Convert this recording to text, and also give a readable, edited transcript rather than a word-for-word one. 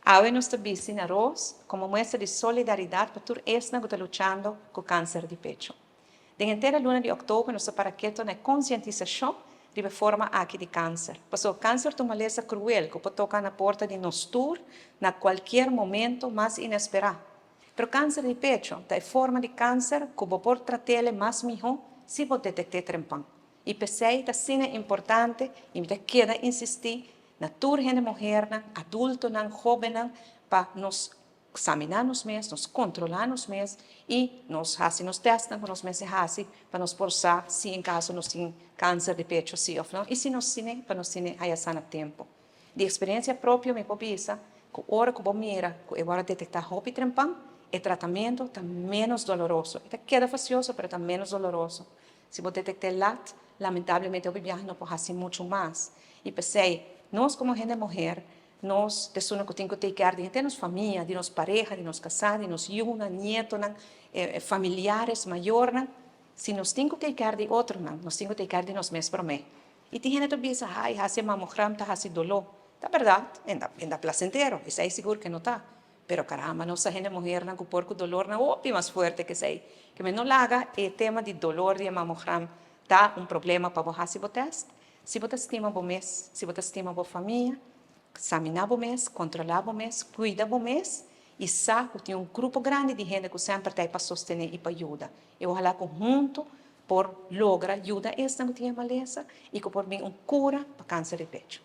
Awe nos ta bisti na ros komo muestra di solidaridat pa tur esnan ku ta luchando ku kanser di pechu. Den henter e luna di òktober nos ta para keto na e konsientisashon riba e forma aki di kanser. Pasobra kanser ta un malesa kruel ku por toka na porta di nos tur na kualkier momento mas inesperá. Pero kanser di pechu ta e forma di kanser ku bo por trat'el mas mihó si bo detekt'é trempan. I p'esei ta asina importante i mi ta keda insistí na tur hende muhernan, adultonan, hóbennan pa nos saminá nos mes, nos kontrolá nos mes i nos hasi nos tèstnan ku nos mester hasi pa nos por sa si en kaso nos tin kanser di pecho si òf no i si nos tine pa nos tine haya sa na tempu. Di eksperensia propio mi por bisa ku ora ku bo mira ku e wòrdu detektá hopi trempan, e tratamentu ta ménos doloroso. E ta keda fasioso pero e ta ménos doloroso. Si bo detekt'é lat, lamentablemente hopi biaha no por hasi muchu mas. I p'esei, nos komo hende muher, nos ta esunnan ku tin ku take care di henter nos famia, di nos pareha, di nos kasá, di nos yunan, nietonan, familiares, mayornan. Si nos tin ku take care di otronan, nos tin ku take care di nos mes promé. I tin hende ta bisa, Ai, hasi e mamogram ta hasi doló. Ta bèrdat, e ta plasentero, esei sigur ke no ta. Pero caramba, nos ta hende muhernan cu por cu dolornan hopi mas fuerte cu esey. Ke men no laga e tema di dolor di e mamogram ta un problema pa bo haci bo test. Si bo ta stima bo mes, si bo ta stima bo famia, samina bo mes, controla bo mes, cuida bo mes y sa cu tin un grupo grandi di hende cu semper ta ey pa sostene y pa yuda. Y ohala cu hunto por logra yuda esnan cu tin e malesa y cu por bin un cura pa cancer di pecho.